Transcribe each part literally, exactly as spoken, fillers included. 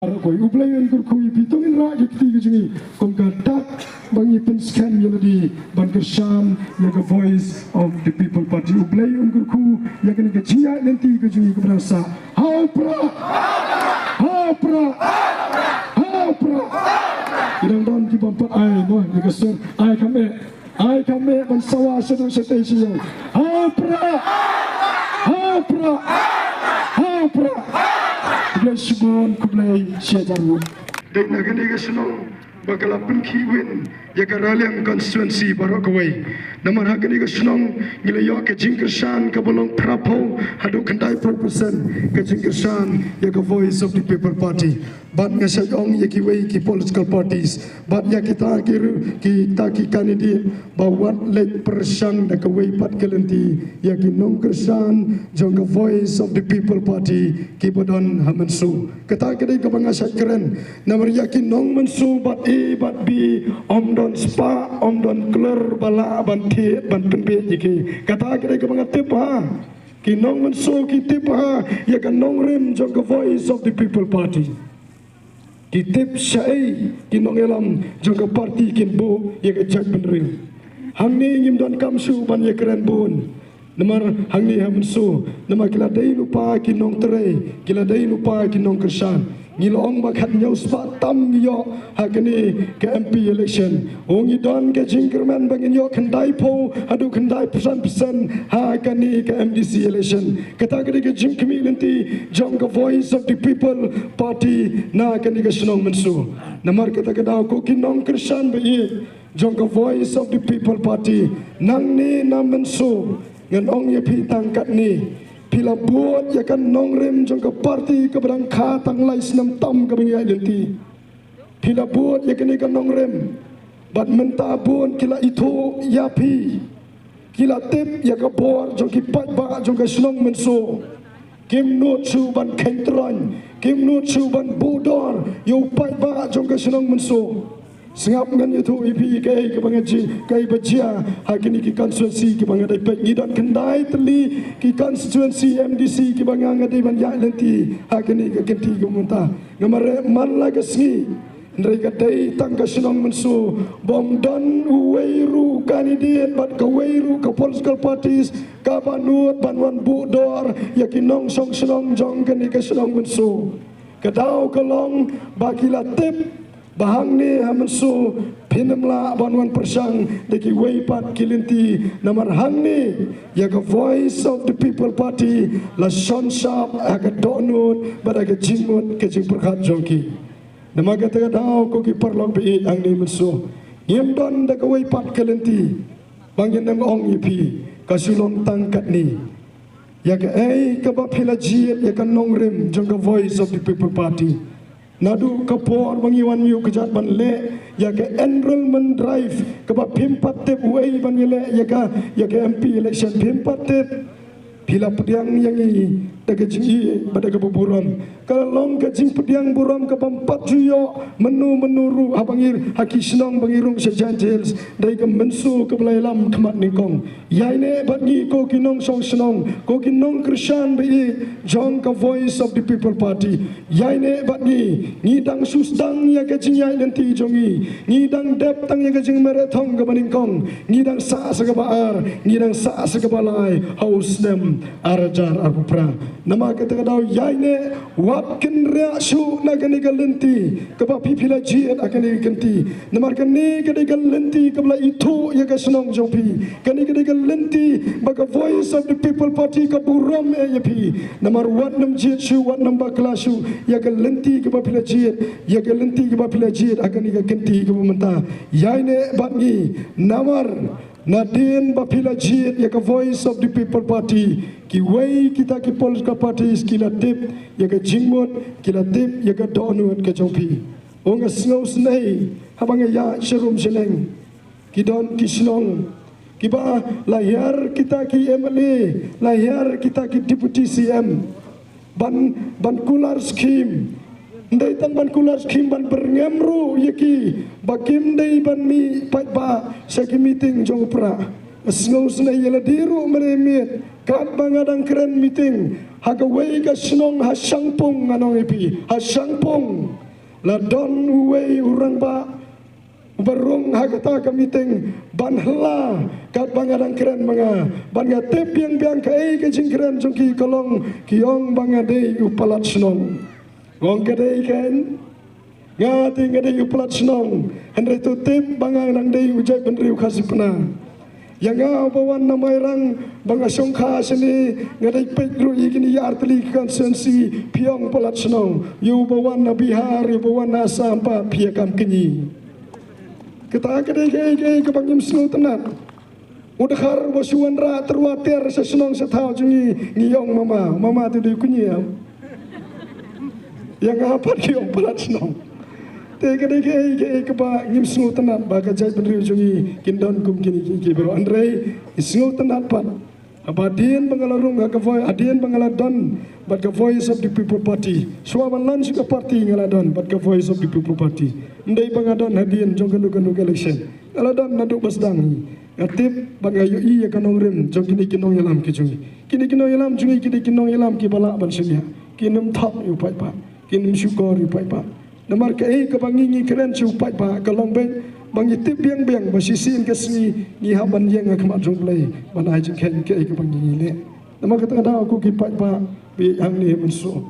Baroh kawei, U Blei un kyrkhu ïa phi. To ngin rah ïa ka kti ka jong ngi kum ka dak ba ngi pynskhem ïa lade ban kyrshan ïa ka Voice of the People Party. U Blei un kyrkhu ïa kane ka jingïaid lynti ka jong ngi kaba dang sah. Ha u Prah! Ha u Prah! Ha u Prah! Ki dang don ki bym pat ai mo ïa ka sur, ai kham eh. Ai kham eh ban sawa sha dong sha tei sha ïew. Ha u Prah! Ha u Prah! Ha u Prah! Khublei shibun, khublei shihajar nguh. Dei na kane ka shnong ba ka la pynkhih win ïa ka Raliang constituency baroh kawei. Namar ha kane ka shnong ngi la ïoh ka jingkyrshan kaba long phraphew haduh khyndaiphew percent ka jingkyrshan ïa ka Voice of the People Party. Bad nga shait ong ïa kiwei ki political parties bad ïa kita ki ru-, kita ki candidate ba wat leit pyrshang da kawei pat ka lynti ïa ki nongkyrshan jong ka Voice of the People Party kiba don ha Mynso. Kata ka dei kaba nga shait kren. Namar ïa ki nong Mynso bad A bad B, ym don spah, ym don klur ba lah ban thied ban pynbeit ïa ki. Kata ka dei kaba nga tip ha ki nong Mynso, ki tip ha ïa ka nongrim jong ka Voice of the People Party. Ki tip shaei ki nongïalam jong ka party kin buh ïa ka jaitbynriew. Hangne ngim donkam shuh ban ïakren bun. Namar hangne ha Mynso, namar ki la dei lypa ki nongtrei, ki la dei lypa ki nongkyrshan. Ngi la ong ba khathynñiew spah tam ngi ïoh ha kane ka M P election. Ong ngi don ka jingkyrmen ba ngin ïoh khyndaiphew haduh khyndaiphew percent ha kane ka M D C election. Kata ka dei ka jingkhmih lynti jong ka Voice of the People Party na kane ka shnong Mynso. Namar kata ka daw ko ki nongkyrshan ba ïeit jong ka Voice of the People Party, nangne na Mynso, ngan ong ïa phi tang katne. Phi la bud ïa ka nongrim jong ka party kaba dang kha tang lai snem tam kaba ngi ïaid lynti. Phi la bud ïa kane ka nongrim. Bad mynta bun ki la ithuh ïa phi. Ki la tip ïa ka bor jong ki paidbah jong ka shnong Mynso. Kim nud shuh ban kheiñ tyraiñ, kim nud shuh ban buh dor ïa u paidbah jong ka shnong Mynso. Sngap, ngan ïathuh ïa phi kaei kaba nga jia, kaei ba jia ha kine ki constituency kiba nga dei peit. Ngi don khyndai tylli ki constituency M D C kiba nga, nga dei ban ïaid lynti ha kine ki kynti kiba mynta. Nga mareh man la ka sngi. Hynrei ka dei tang ka shnong Mynso, bym don uwei ruh u candidate bad kawei ruh ka political parties kaba nud ban wan buh dor ïa ki nongshong shnong jong kane ka shnong Mynso. Ka daw ka long ba ki la tip ba hangne ha Mynso phin ym lah ban wan pyrshang da kiwei pat ki lynti, namar hangne ïa ka Voice of the People Party la shon shap ha ka dohnud bad ha ka jingmut ka jingpyrkhat jong ki. Namar kata ka daw ko ki paralok ba ïeit hangne Mynso, ngim don da kawei pat ka lynti ba ngin ym ong ïa phi, ka shu long tang katne. Ïa kaei kaba phi la jied ïa ka nongrim jong ka Voice of the People Party. Naduh ka por ba ngi wan mih u kjat ban leh ïa ka enrollment drive kaba phim pat tip uei ban ïaleh ïa ka, ïa ka M P election phim pat tip. Phi la pdiang ïa ngi da ka jingïeit bad da kaba burom. Ka la long ka jingpdiang burom kabym pat ju ïoh mynno mynno ruh haba ngi, ha ki shnong ba ngi rung sha Jaintia Hills, dei ka Mynso kaba la ïalam khmat nyngkong. Ïaineh bad ngi ko ki nongshong shnong, ko ki nongkyrshan ba ïeit jong ka Voice of the People Party. Ïaineh bad ngi, ngi dang shu sdang ïa ka jingïaid lynti jong ngi. Ngi dang dep tang ïa ka jingmareh thong kaba nyngkong. Ngi dang sah sa kaba ar, ngi dang sah sa kaba lai ha u snem ar hajar arphew phra. Namar kata ka daw ïaineh, wat kynriah shuh na kane ka lynti kaba phi, phi la jied ha kane ka kynti. Namar kane ka dei ka lynti kaba la ithuh ïa ka shnong jong phi. Kane ka dei ka lynti ba ka Voice of the People Party ka burom eh ïa phi. Namar wat nym jied shuh, wat nym bakla shuh ïa ka lynti kaba phi la jied, ïa ka lynti kaba phi la jied ha kane ka kynti kaba mynta. Ïaineh bad ngi, namar nadien ba phi la jied ïa ka Voice of the People Party, kiwei kita ki political parties ki la tip ïa ka jingmut, ki la tip ïa ka dohnud ka jong phi. Ong, nga sngewsynei haba nga ïaid sharum shaneng, ki don ki shnong kiba la hiar kita ki M L A, la hiar kita ki deputy C M ban, ban kular skhim. Ym dei tang ban kular skhim, ban byrngem ruh ïa ki ba kim dei ban mih paidbah sha ki meeting jong u Prah. Sngewsynei ïa lade ruh mynne miet, katba nga dang kren meeting, Ha kawei ka shnong ha Shangpung, ngan ong ïa phi, ha Shangpung la don uwei u rangbah uba rung ha kata ka meeting ban hla katba nga dang kren ma nga, ban nga tip biang biang kaei ka jingkren jong ki, ka long ki ong ba nga dei u palat shnong. Nga ong ka dei kein, nga te nga dei u palat shnong, hynrei to tip ba nga nang dei u jaitbynriew Khasi Pnar. Ïa nga uba wan na Mairang ba nga shongkha shane, nga dei peit ruh ïa kine ïa artylli ki constituency, phi ong palat shnong. Ïa uba wan na Bihar, ïa uba wan na Assam pat phi ïa kam kñi. Kata ka dei kaei kaei kaba ngim sngewtynnat. U dkhar uba shu wanrah tyrwa ter sha shnong sha thaw jong ngi, ngi ong mama, mama te dei kñi ïa. Ïa nga pat ki ong palat shnong. Te ka dei kaei kaei kaba ngim sngewtynnat ba ka jaitbynriew jong ngi kin don kum kine ki, ki baroh, hynrei ngi sngewtynnat pat. Haba hadien ba nga la rung ha ka voi, hadien ba nga la don bad ka Voice of the People Party. Shuwa ban lan sha ka party nga la don bad ka Voice of the People Party. Ym dei ba nga don hadien jong kano kano ka election. Nga la don naduh ba sdang hi. Nga tip bad nga ïohi ïa ka nongrim jong kine ki nongïalam ki jong ngi. Kine ki nongïalam jong ngi ki dei ki nongïalam kiba lah ban shaniah. Kin ym thok ïa u paidbah, kin ym shukor ïa u paidbah. Namar kaei kaba ngi, ngi kren sha u paidbah ka long beit ba ngi tip biang biang ba shisien ka sngi ngi hap ban ïeng ha khmat jong U Blei ban ai jingkheiñ kaei kaba ngi, ngi leh. Namar kata ka daw ko ki paidbah ba ïeit hangne mynstep,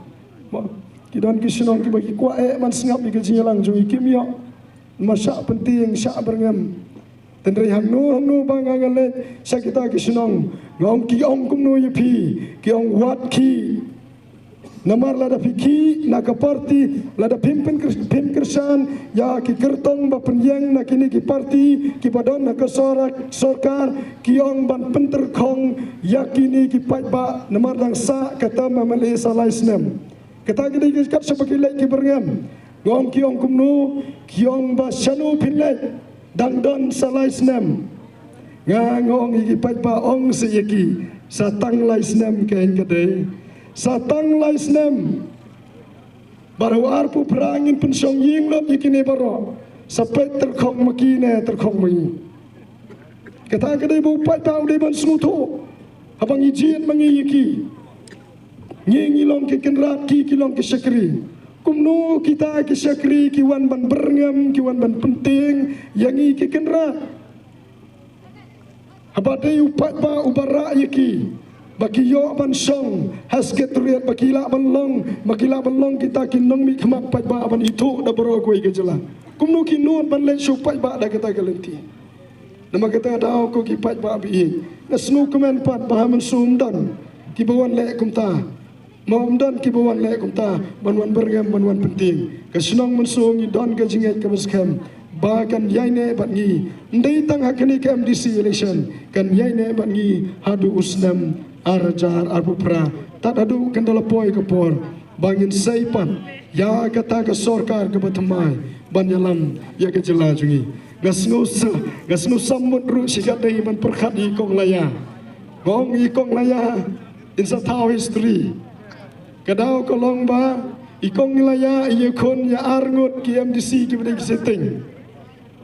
mo, ki don ki shnong kiba ki kwah eh ban sngap ïa ka jingïalang jong ngi, kim ïoh. Namar shah pyntieng, shah byrngem. Hynrei hangno hangno ba nga, nga leit sha kita ki shnong, nga ong, ki ong kumno ïa phi? Ki ong wat khie. Namar lada phi khie na ka party, lada phim pynkyr-, phim kyrshan ïa ki kyrtong ba pynïeng na kine ki party kiba don ha ka sor-, sorkar, ki ong ban pyntyrkhong ïa kine ki paidbah, namar dang sah ka term M L A sa lai snem. Kata ka dei ka kat shaba ki leit ki byrngem. Nga ong, ki ong kumno? Ki ong ba shano phin leit, dang don sa lai snem. Nga, nga ong ïa ki paidbah, ong sa ïa ki, sa tang lai snem kein ka dei. Sa tang lai snem. Bad ha u arphew phra ngin pynshong ïing lut ïa kine baroh. Sa peit tyrkhong ma ki ne tyrkhong ma ngi. Kata ka dei ba u paidbah u dei ban sngewthuh. Haba ngi jied ma ngi ïa ki, ngi, ngi long ki kynrad, ki, ki long ki shakri. Kumno kita ki shakri ki wan ban byrngem, ki wan ban pyntieng ïa ngi ki kynrad? Haba dei u paidbah uba rah ïa ki ba ki ïoh ban shong ha Secretariat, ba ki lah ban long, ba ki lah ban long kita ki nongmihkhmat paidbah ban ithuh da baroh kawei ka jylla. Kumno ki nud ban leit sha u paidbah da kata ka lynti? Namar kata ka daw ko ki paidbah ba ïeit, nga sngewkmen pat ba ha mynstep ym don kiba wan leh kumta. Mo, ym don kiba wan leh kumta ban wan byrngem, ban wan pyntieng. Ka shnong Mynso ngi don ka jingngeit kaba skhem ba kan ïaineh bad ngi. Ym dei tang ha kane ka M D C election, kan ïaineh bad ngi haduh u snem ar hajar arphew phra. Tad haduh kan da la poi ka por ba ngin sei pat ïa kata ka sorkar kaba thymmai ban ïalam ïa ka jylla jong ngi. Nga sngew sa, nga sngew sammut ruh shi katdei ban pyrkhat ïa i Kong Laya. Nga ong i Kong Laya, in sa thaw history. Ka daw ka long ba i Kong Laya i ïakhun ïa arngut ki M D C kiba dei ki sitting.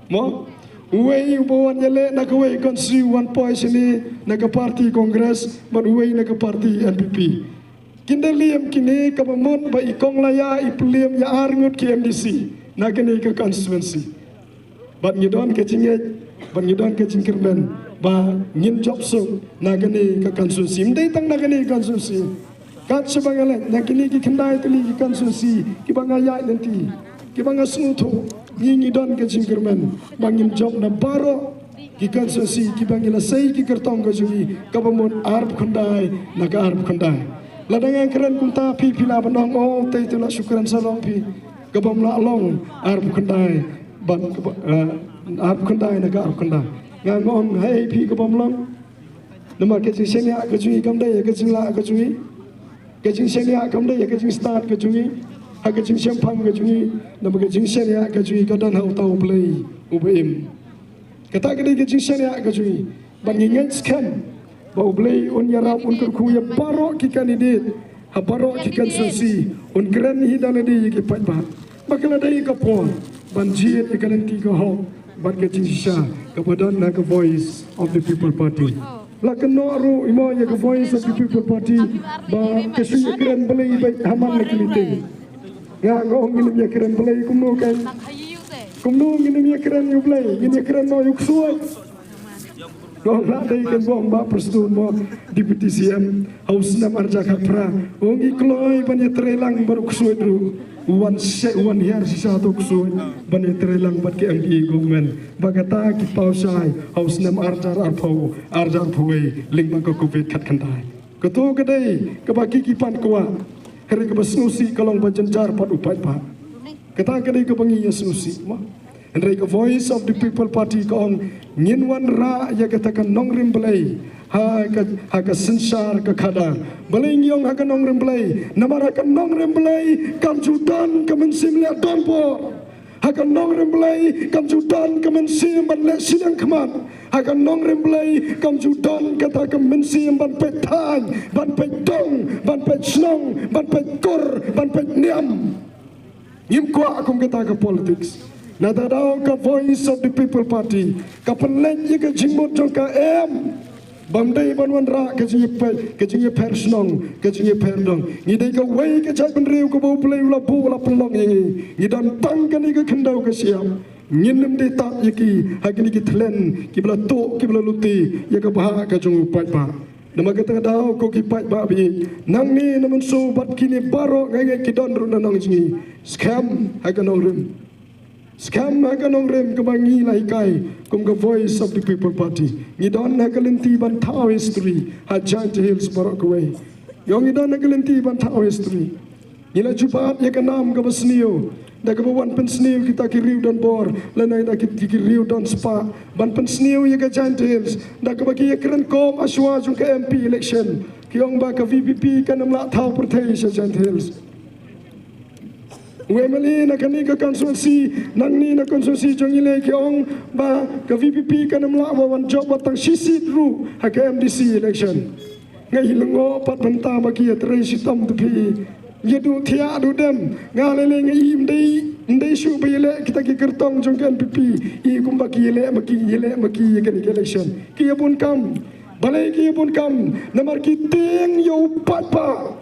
Mo, uwei uba wan ïaleh na kawei ka constituency, wan poi shane na ka party Congress, bad uwei na ka party N P P. Kin da liem kine kaba mut ba i Kong Laya i pynliem ïa arngut ki M D C na kane ka constituency. Bad ngi don ka jingngeit, bad ngi don ka jingkyrmen ba ngin jop suk na kane ka constituency. Ym dei tang na kane ka constituency, kat shaba nga leit na kine ki khyndai tylli ki constituency kiba nga ïaid lynti, kiba nga sngewthuh, ngi, ngi don ka jingkyrmen ba ngin jop na baroh ki constituency kiba ngi la sei ki kyrtong ka jong ngi, kaba mut arphew khyndai na ka arphew khyndai. Lada nga kren kumta phi, phi lah ban ong, oh, te, te lah shu kren sarong phi, kaba ym lah long arphew khyndai bad kaba, eh, arphew khyndai na ka arphew khyndai. Nga ong, hei phi, kaba ym long. Namar ka jingshaniah ka jong ngi kam dei ha ka jinglah ka jong ngi. Ka jingshaniah kam dei ha ka jingstad ka jong ngi, ha ka jingshemphang ka jong ngi. Namar ka jingshaniah ka jong ngi ka don ha uta U Blei uba im. Kata ka dei ka jingshaniah ka jong ngi. Bad ngi ngeit skhem ba U Blei un ïarap, un kyrkhu ïa baroh ki candidate ha baroh ki constituency, un kren hi da lade ïa ki paidbah ba ka la dei ka por ban jied ïa ka lynti ka hok bad ka jingshisha kaba don ha ka Voice of the People Party. La kynnoh ruh ïa mo ïa ka Voice of the People Party ba ka shu ïakren Blei beit ha man la ki meeting. Nga nga ong ngin ïakren Blei kumno kan? Kumno ngin ïakren ïa u Blei? Ngin ïakren noh ïa u ksuid. Nga ong la dei kan ong Bah Prestone mo, Deputy C M ha u snem arhajar khatphra. Ong ngi kloi ban ïatreilang bad u ksuid ruh. Wan seh wan hiar shisha u ksuid ban ïatreilang bad ka M D A government. Ba kata ki paw shai ha u snem arhajar arphew, arhajar arphew wei lyngba ka Covid khatkhyndai. Kato ka dei kaba ki ki pan kwah. Hynrei kaba sngewsih ka long ba jynjar pat u paidbah. Kata ka dei kaba ngi ïa sngewsih mo. Hynrei ka Voice of the People Party ka ong ngin wanrah ïa kata ka nongrim Blei ha ka, ha ka synshar ka khadar. Balei ngi ong ha ka nongrim Blei? Namar ha ka nongrim Blei kam ju don ka mynsiem leh donbor. Ha ka nongrim Blei kam ju don ka mynsiem ban leh shiliang khmat. Ha ka nongrim Blei kam ju don kata ka mynsiem ban peit thaiñ, ban peit dong, ban peit shnong, ban peit kur, ban peit niam. Ngim kwah kum kata ka politics. Na ta daw ka Voice of the People Party ka pynleit ïa ka jingmut jong ka em. Bym dei ban wanrah ka jingïapher, ka jingïapher shnong, ka jingïapher dong. Ngi dei kawei ka jaitbynriew kaba U Blei u la buh u la pynlong ïa ngi. Ngi don tang kane ka khyndew ka shyiap. Ngin ym dei tad ïa ki ha kine ki thlen kiba la tuh kiba la luti ïa ka bhah ka jong u paidbah. Namar kata ka daw ko ki paidbah ba ïeit, nangne na mynsaw bad kine baroh nga ngeit ki don ruh na nong jong ngi. Skhem ha ka nongrim. Skhem ha ka nongrim kaba ngi la hikai kum ka Voice of the People Party. Ngi don ha ka lynti ban thaw history ha Jaintia Hills baroh kawei. Ïa ngi don ha ka lynti ban thaw history. Ngi la jubab ïa ka nam kaba sniew da kaba wan pynsniew kita ki riew donbor lane da ki, ki riew donspah ban pynsniew ïa ka Jaintia Hills da kaba ki ïakren kop ha shuwa jong ka M P election. Ki ong ba ka V P P kan ym lah thaw pyrthei sha Jaintia Hills. U M L A na kane ka constituency, nangne na constituency jong ngi lei ki ong ba ka V P P kan ym lah ba wan jop wat tang shi seat ruh ha ka M D C election. Nga i lyngngoh pat mynta ba ki ïatrei shitom te phi. Ïa duh thiah duh dem. Nga lei lei nga i ym dei, ym dei shuh ba ïaleh kita ki kyrtong jong ka N P P. I kumba ki ïaleh ma ki, ïaleh ma ki ïa kane ka election. Ki ïa bun kam. Balei ki ïa bun kam? Namar ki tieng ïa u paidbah.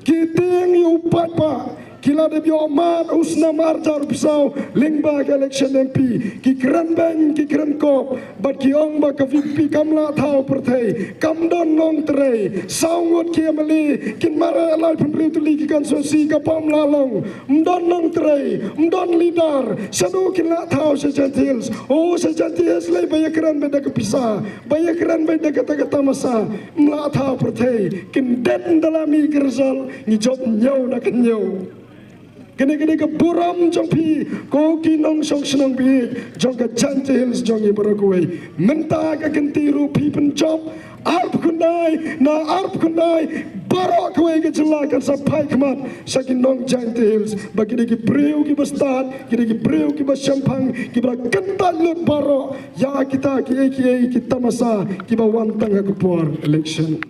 Ki tieng ïa u paidbah. Ki la dep ïoh mad u snem arhajar arphew saw lyngba ka election M P. Ki kren beiñ, ki kren kop. Bad ki ong ba ka V P P kam lah thaw pyrthei. Kam don nongtrei. Saw ngut ki M L A. Kin mareh laiphew hynriew tylli ki constituency ka bym lah long. Ym don nongtrei. Ym don leader. Shano kin lah thaw sha Jaintia Hills? Oh, sha Jaintia Hills lei ba ïakren beit da ka pisa. Ba ïakren beit da kata ka tamasa. Ym lah thaw pyrthei. Kyndit da la mih ka result, ngi jop hynñiew na ka hynñiew. Kane kane ka burom jong phi ko ki nongshong shnong ba ïeit jong ka Jaintia Hills jong ngi baroh kawei. Mynta ka kynti ruh phi pynjop arphew khyndai na arphew khyndai baroh kawei ka jylla kan sa phai khmat sha ki nong Jaintia Hills ba ki dei ki briew kiba stad, ki dei ki briew kiba shemphang, kiba la kyntait lut baroh ïa kita kiei kiei ki tamasa kiba wan tang ha ka por election.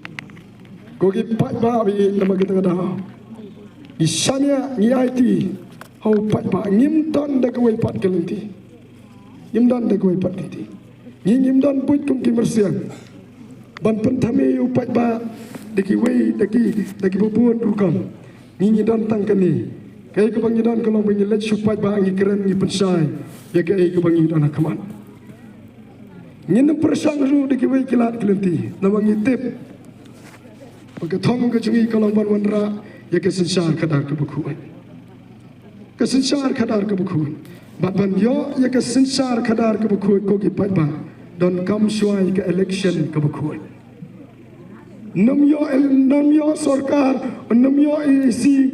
Ko ki paidbah ba ïeit, namar kata ka daw ngi shaniah, ngi aiti ha u paidbah, ngim don da kawei pat ka lynti. Ngim don da kawei pat ka lynti. Ngi ngim don buit kum ki myrsiang ban pynthame ïa u paidbah da kiwei, da ki, da kiba bun rukom. Ngi ngi don tang kane. Kaei kaba ngi don ka long ba ngi leit sha u paidbah, ngi kren, ngi pynshai ïa kaei kaba ngi don ha khmat. Ngin ym pyrshang ruh da kiwei ki lad ki lynti, namar ngi tip ba ka thong ka jong ngi ka long ban wanrah ïa ka synshar khadar kaba khuid. Ka synshar khadar kaba khuid. Bad ban ïoh ïa ka synshar khadar kaba khuid, ko ki paidbah, donkam shuwa ïa ka election kaba khuid. Nym ïoh, nym ïoh sorkar, nym ïoh E C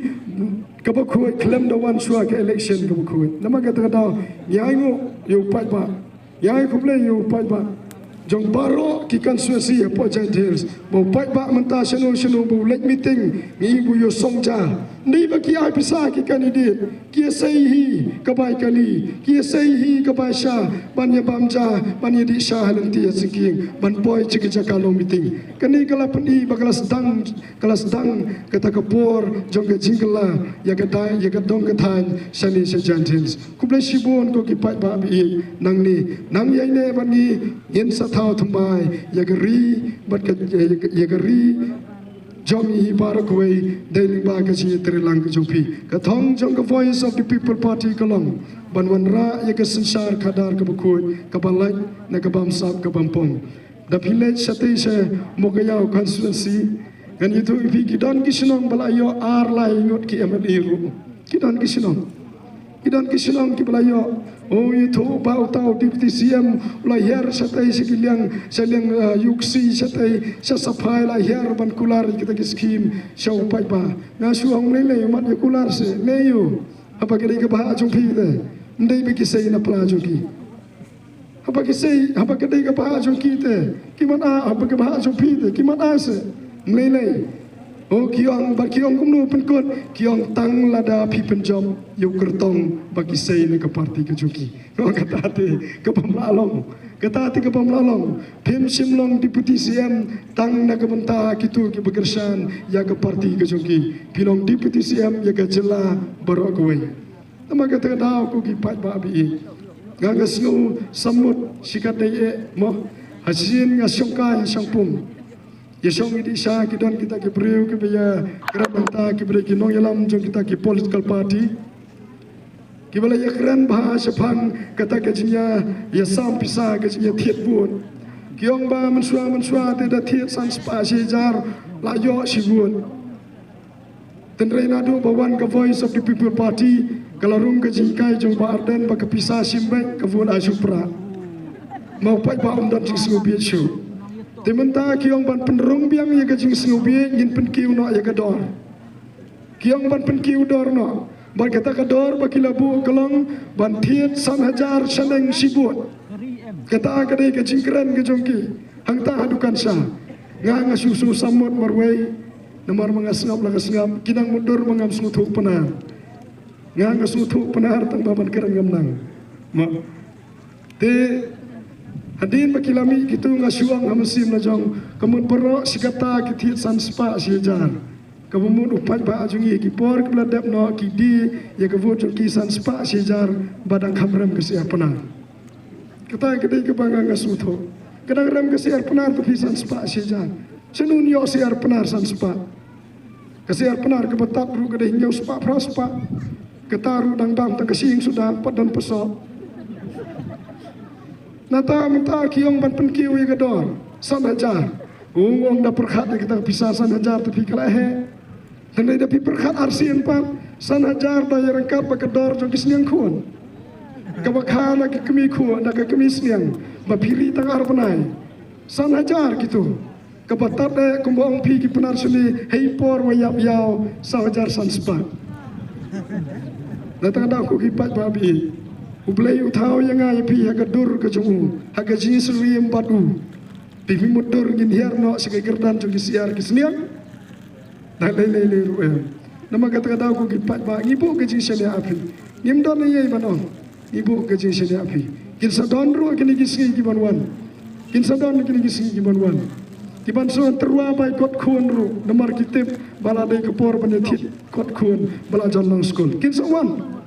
kaba khuid khlem da wan shuwa ka election kaba khuid. Namar kata ka daw ngi ainguh ïa u paidbah. Ïa, khublei ïa u paidbah jong baroh ki constituency hapoh Jaintia Hills. Ba u paidbah mynta shano shano ba u leit meeting, ngi i ba u ïohsong ja. Ym dei ba ki ai pisa ki candidate, ki ïasei hi ka bai kali, ki ïasei hi ka bai sha, ban ïa bam ja, ban ïa dih sha ha lynti ha syngkien, ban poi sha ki jaka long meeting. Kane ka la pyni ba ka la sdang, ka la sdang kata ka por jong ka jingkylla ïa ka dong, ïa ka dong ka thaiñ shane sha Jaintia Hills. Khublei shibun ko ki paidbah ba ïeit, nangne, nang ïaineh bad ngi, ngin sa thaw thymmai ïa ka ri bad ka, ïa ka, ïa ka ri jong ngi hi baroh kawei, dei lyngba ka jingïatreilang ka jong phi. Ka thong jong ka Voice of the People Party ka long ban wanrah ïa ka synshar khadar kaba khuid, kaba lait, na ka bamsap ka bampong. Da phi leit shatei sha Mowkaiaw constituency, ngan ïathuh ïa phi, ki don ki shnong ba la ïoh ar lai ngut ki M L A ruh. Ki don ki shnong. Ki don ki shnong kiba la ïoh. Oh, ïathuh ba uta u Deputy C M u la hiar shatei sha ki liang, sha liang, uh, Iooksi shatei, sha Saphai la hiar ban kular ïa kita ki skim sha u paidbah. Nga shu ong, ym lei lei, ym mat ïa kular seh, lei ïoh. Haba ka dei ka bhah jong phi te, ym dei ba ki sei na pla jong ki. Haba ki sei, haba ka dei ka bhah jong ki te, ki man ah, haba ka bhah jong phi te, ki man ah seh. Ym lei lei. Oh, ki ong, bad ki ong kumno pynkut, ki ong tang lada phi pynjop ïa u kyrtong ba ki sei na ka party ka jong ki. Oh, kata te ka bym lah long. Kata te ka bym lah long. Phim shym long Deputy C M tang na ka bynta kito kiba kyrshan ïa ka party ka jong ki. Phi long Deputy C M ïa ka jylla baroh kawei. Namar kata ka daw ko ki paidbah ba ïeit, nga nga sngew sammut shikatdei eh mo. Ha sien nga shongkai ha shongpung. Ïa shong ïa dih sha ki don kita ki briew kiba ïakren bynta kiba dei ki nongïalam jong kita ki political party, kiba la ïakren bha shaphang kata ka jingïa, ïasam pisa, ka jingïathied vote. Ki ong ba mynshuwa mynshuwa te da thied san spah shi hajar la ïoh shi vote. Tynrai naduh ba wan ka Voice of the People Party, ka la rung ka jinghikai jong Bah Ardent ba ka pisa shim beit ka vote ai shu prah. Ma u paidbah um don jingsngewbieit shuh. Te mynta ki ong ban pynrung biang ïa ka jingsngewbieit, ngin pynkiew noh ïa ka dor. Ki ong ban pynkiew dor noh. Bad kata ka dor ba ki la buh ka long ban thied san hajar shaneng shi vote. Kata ka dei ka jingkren ka jong ki hangta ha dukan sha. Nga nga shu shu sammut marwei. Namar ma nga sngap la nga sngap, ki nang mutdur ma ngam sngewthuh Pnar. Nga nga sngewthuh Pnar tang ba ban kren ngam nang. Ma. Te hadien ba ki la mih kito nga shu ong ha mynsiem la jong, ka mut baroh shi katta ki thied san spah shi hajar. Kaba mut u paidbah jong ngi ki por kiba la dep noh ki die ïa ka vote jong ki san spah shi hajar ba dang kham rem ka syiar Pnar. Kata ka dei kaba nga nga sngewthuh. Ka dang rem ka syiar Pnar, ka phi san spah shi hajar. Shano un ïoh syiar Pnar san spah? Ka syiar Pnar kaba tad ruh ka dei hynñiew spah phra spah. Kata ruh dang bam tang ka shyieng suda, pat don pyrshah. Nata mynta ki ong ban pynkiew ïa ka dor san hajar. Ong ong da pyrkhat ïa kata ka pisa san hajar te phi ka la heh. Tang dei da phi pyrkhat arsien pat, san hajar da ïa ryngkat bad ka dor jong ki sniang khun. Kaba kha na ki kmie khun, na ki kmie sniang, ba phi ri tang ar bnai. San hajar kito. Kaba tad eh kumba ong phi ki Pnar shane, hei por wa ïap ïaw, saw hajar san spah. Nata ka daw ko ki paidbah ba ïeit, U Blei u thaw ïa nga ïa phi ha ka dur ka jong u, ha ka jingsyriem bad u. Phi phi mutdur ngin hiar noh sha ka kyrdan jong ki syiar ki sniang. Dang lei lei lei ruh em. Namar kata ka daw ko ki paidbah, ngi buh ka jingshaniah ha phi. Ngim don ei ei ban ong. Ngi buh ka jingshaniah ha phi. Kin sa don ruh kine ki sngi ki ban wan. Kin sa don kine ki sngi ki ban wan. Ki ban sa wan tyrwa bai kot khun ruh. Namar ki tip ba la dei ka por ban ïathied kot khun ba la jan long skul. Kin sa wan.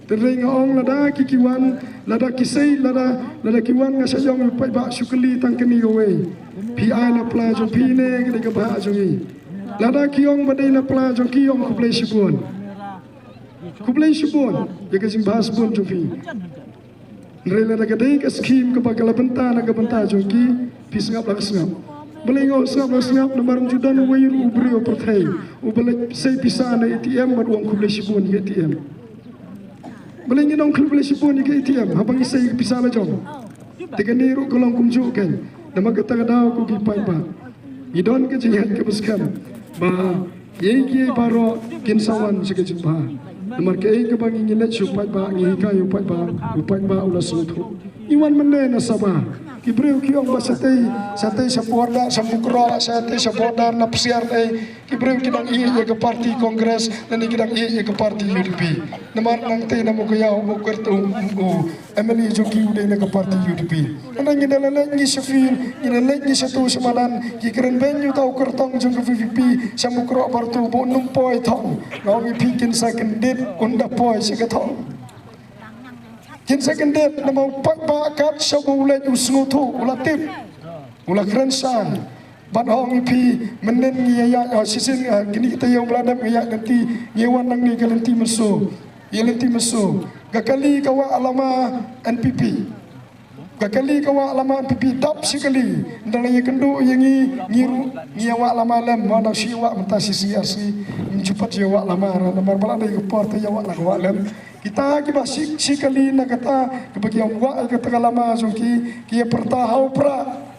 Te dei nga ong lada ki ki wan, lada ki sei, lada, lada ki wan nga sa ïong ïa u paidbah shu kylli tang kane kawei. Phi ai na pla jong phi ne ka dei ka bha jong ngi? Lada ki ong ba dei na pla jong ki, ong khublei shibun. Khublei shibun ïa ka jingbha shibun jong phi. Hynrei lada ka dei ka skim kaba ka la bynta na ka bynta jong ki, phi sngap la ka sngap. Balei nga ong sngap la ka sngap? Namar ym ju don uwei ruh u briew ha pyrthei uba leit sei pisa na A T M bad u ong khublei shibun ïa ka A T M. Balei ngin ong khublei shibun ïa ka A T M haba ngi sei ïa ka pisa la jong? Te kane ruh ka long kumjuh kein. Namar kata ka daw ko ki paidbah, ngi don ka jingngeit kaba skhem ba kiei kiei baroh kin sa wan sha ka jingbha. Namar kaei kaba ngi, ngi leit sha u paidbah, ngi hikai ïa u paidbah, u paidbah u la sngewthuh. Ngi wan mynne na Sabah. Ki briew ki ong ba shatei, shatei sha border, sha Mukroh, shatei sha border na Psiar ei. Ki briew ki dang ïeit ïa ka party Congress, lane ki dang ïeit ïa ka party U D P. Namar nangtei na Mawkyrwat u kyrtong u M L A jong ki u dei na ka party U D P. Nangta ngi da leit ngi sha field, ngi da leit ngi sha tu sha madan, ki kren beiñ ïa uta u kyrtong jong ka V P P, sha Mukroh Bartu ba un ym poi thong. Nga ong ïa phi kin sa kyndit, un da poi sha ka thong. Kin sa kyndit namar u paidbah kat shaba u leit u sngewthuh, u la tip, u la kren shang. Bad nga ong ïa phi, mynnin ngi ïa ïaid, ah, shisien, ah, kine ki taïew ba la dep ngi ïaid lynti, ngi wan nangne ka lynti mynsaw. Ïa lynti mynsaw. Ka kali ka wah lama N P P. Ka kali ka wah lama N P P, dap shi kali. Ynda la ïakynduh ïa ngi, ngi ruh ngi ïa wah lama lem, ma nang shu ïa wah mynta shi C R C. Ngim ju pat ïa wah lama, namar ba la dei ka por te ïa wah la ka wah lem. Kita kiba shi, shi kali na kata, kiba ki ïa wah ïa kata ka lama jong ki, ki ïa pyrta ha u prah.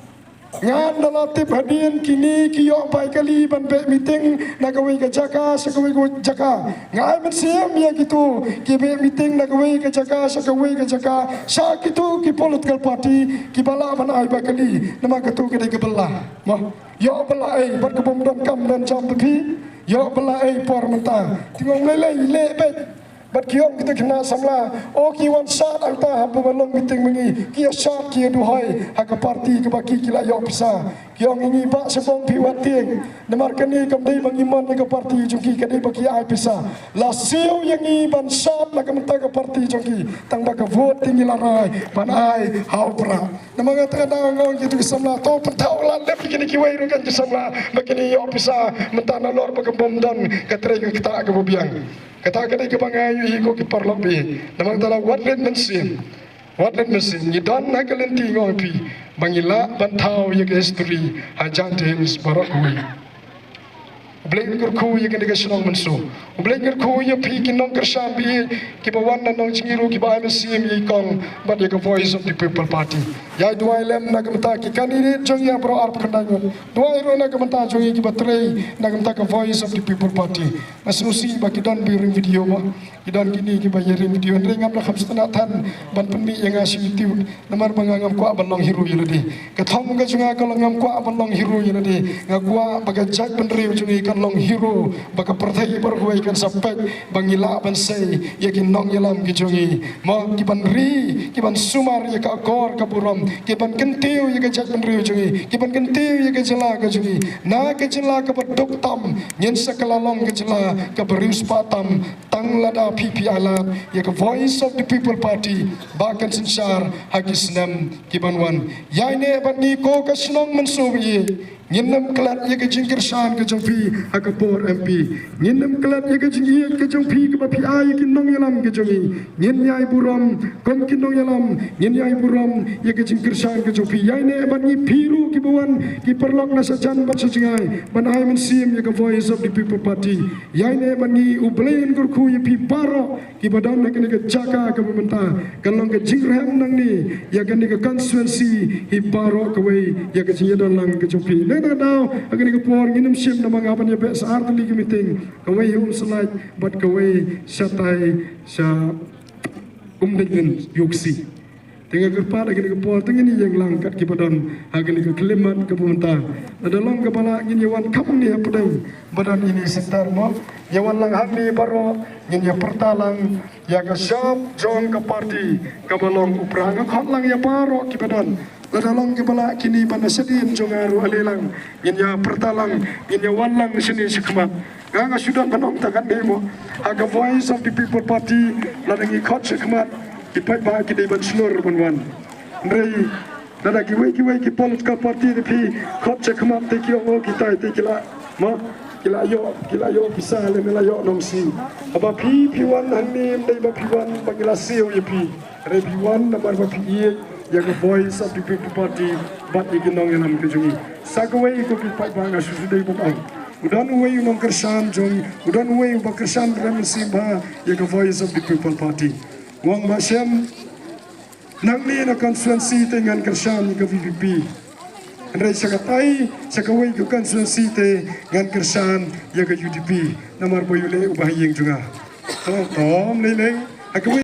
Ngan da la tip hadien kine ki ïoh bai kali ban beh meeting na kawei ka jaka sha kawei ka jaka. Nga ai mynsiem ïa kito ki beh meeting na kawei ka jaka sha kawei ka jaka, sha kito ki political party kiba lah ban ai bai kali. Namar kato ka dei ka bylla. Mo, ïoh bylla ei, bad ka bym don kam don jam te phi. Ïoh bylla ei por mynta. Te nga ong lei lei, leh beit. Bad ki ong kita ki khynnah samla, o ki wan shad hangta haba long meeting ma ngi, ki ïa shad ki ïa duhoi ha ka party kaba ki ki la ïoh pisa. Ki ong ïa ngi, Bah Shabong, phi wad tieng. Namar kane kam dei ba ngi mon ïa ka party jong ki, ka dei ba ki ai pisa. La siew ïa ngi ban shad na ka bynta ka party jong ki, tang ba ka vote te ngi la rai ban ai ha u prah. Namar kata ka daw nga ong ïa kito ki samla, to pynthaw lad lem ïa kine kiwei ruh kan ki samla ba kine ïoh pisa mynta nalor ba ka bym don ka trei ka ktah kaba biang. Kata ka dei kaba nga ïohi ko ki paralok ba ïeit. Namar kata la wat rit mynsiem. Wat rit mynsiem. Ngi don ha ka lynti, nga ong ïa phi, ba ngi lah ban thaw ïa ka history ha Jaintia Hills baroh kawei. U Blei un kyrkhu ïa kane ka shnong mynsaw. U Blei un kyrkhu ïa phi ki nongkyrshan ba ïeit kiba wan na Nongjngi ruh kiba ai mynsiem ïa i Kong bad ïa ka Voice of the People Party. Ïa duwai lem na ka bynta ki candidate jong ngi baroh arphew khyndai ngut. Duwai ruh na ka bynta jong ngi kiba trei na ka bynta ka Voice of the People Party. Nga sngewsih ba ki don ba ring video mo. Ki don kine kiba ïa ring video, hynrei ngam da kham sngewtynnat than ban pynmih ïa nga sha YouTube. Namar ba nga ngam kwah ban long hero ïa lade. Ka thong ka jong nga ka long ngam kwah ban long hero ïa lade. Nga kwah ba ka jaitbynriew jong ngi kan long hero, ba ka pyrthei baroh kawei kan sa peit ba ngi lah ban sei ïa ki nongïalam ki jong ngi. Mo, ki ban ri, ki ban sumar ïa ka akor ka burom, ki ban kyntiew ïa ka jaitbynriew jong ngi, ki ban kyntiew ïa ka jylla ka jong ngi. Na ka jylla kaba duk tam, ngin sa kylla long ka jylla kaba riewspah tam, tang lada phi phi ai lad ïa ka Voice of the People Party ba kan synshar ha ki snem ki ban wan. Ïaineh bad ngi ko ka shnong Mynsaw ba ïeit. Ngin ym klet ïa ka jingkyrshan ka jong phi ha ka por M P. Ngin ym klet ïa ka jingïeit ka jong phi kaba phi ai ïa ki nongïalam ki jong ngi. Ngin ïai burom kum ki nongïalam, ngin ïai burom ïa ka jingkyrshan ka jong phi. Ïaineh bad ngi phi ruh kiba wan, ki paralok na shajan bad shajngai, ban ai mynsiem ïa ka Voice of the People Party. Ïaineh bad ngi, U Blei un kyrkhu ïa phi baroh kiba don ha kane ka jaka kaba mynta. Kan long ka jingrhem nangne ïa kane ka constituency hi baroh kawei ïa ka jingïadon lang ka jong phi. Nangta ka daw ha kane ka por ngin ym shim da ma nga ban ïa beh sa ar tylli ki meeting, kawei ha Umsyllait bad kawei shatai sha Umdeiñlin, Iooksi. Te nga kyrpad ha kane ka por te ngin ïeng lang kat kiba don ha kane ka khyllipmat kaba mynta. Lada long kaba lah ngin ïa wan kham ne hapdeng ba don ine i centre mo. Ïa wan lang hangne baroh ngin ïa pyrta lang ïa ka shop jong ka party kaba long u prah. Nga khot lang ïa baroh kiba don. Lada long kiba lah kine ba na shadien jong nga ruh ale lang. Ngin ïa pyrta lang, ngin ïa wan lang shane shakhmat. Nga nga shu don ban ong tang katne mo. Ha ka Voice of the People Party lada ngi khot shakhmat, ki paidbah ki dei ban shlur ban wan. Hynrei lada kiwei kiwei ki political party te phi khot shakhmat te ki ong, o kitai te ki la mo, ki la ïoh, ki la ïoh pisa lane la ïoh nongsiej. Haba phi phi wan hangne ym dei ba phi wan ba ngi la siew ïa phi. Hynrei phi wan namar ba phi ïeit ïa ka Voice of the People Party bad ïa ki nongïalam ki jong ngi. Sa kawei ko ki paidbah, nga shu shu dei ban ong, u don uwei u nongkyrshan jong, u don uwei uba kyrshan rem mynsiem bha ïa ka Voice of the People Party. U ong, Bah Shem, nangne na constituency te ngan kyrshan ïa ka V P P. Hynrei sha katai, sha kawei ka constituency te ngan kyrshan ïa ka U D P. Namar ba u leh uba ha ïing jong nga. To, to, ym lei lei. Ha kawei